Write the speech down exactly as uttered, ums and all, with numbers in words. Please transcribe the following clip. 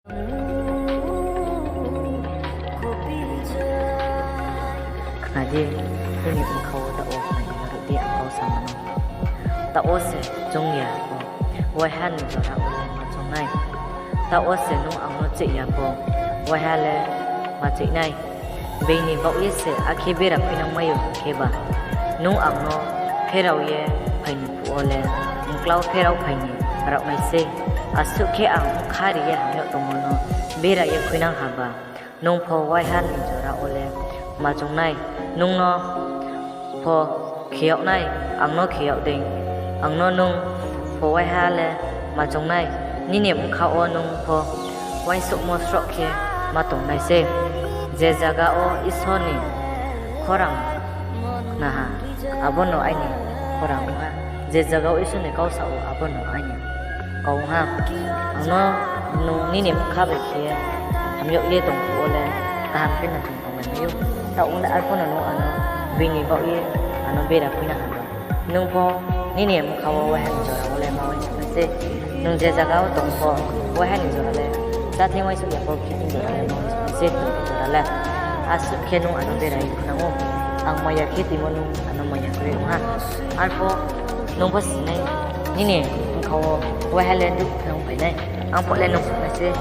Khna di, nini bkha wo taoh wo phai ni ruh di ang kau samo no. Taoh wo se choung ya pho, waiha ni jora wo le ma choung nai. Taoh wo se nung ang no cheih ya pho, waiha le ma cheih nai. Being ni baoh ye se akhe bera phinang mai ou hing khe ba, nung ang no pherao ye phai ni phuh wo le, mklau pherao phai ni rao nai sei. Asuh khe ang bkha ri ye ham yag tongmo no bera ye khuinang haba, nung pho waiha ni jora wo le ma choung nai. Nung no pho khe yag nai, ang no khe yag dei. Ang no nung pho waiha le ma choung nai. Nini bkha wo nung pho uaingsouhmo sroh khe ma tong nai sei. Je zaga wo Isor ni khorang khna ha, abo no aini khorang ong ha. Je zaga wo Isor ni kau sa ou, abo no aini kau ong ha. Ang no nung nini bkha bai khe ye ham yag ye tong phuh wo le kaham khe no chung tonglai mai ou. Taoh ong le arphuh no nung ano being ni baoh ye ano bera khuinang haba, nung pho nini bkha wo waiha ni jora wo le ma uaingsouh nai sei. Nung je zaga wo tong pho, waiha ni jora le, cháthing uaingsouh ya pho, khe ni jora le ma uaingsouh nai sei, tong jora le. Asuh khe nung ano bera ye khuinang ou. Ang maya khe timo nung ano maya kroi ong ha. Arphuh nung pho si nai, nini bkha wo waiha le duh khe ongphai nai. Ang pho le nung nai sei.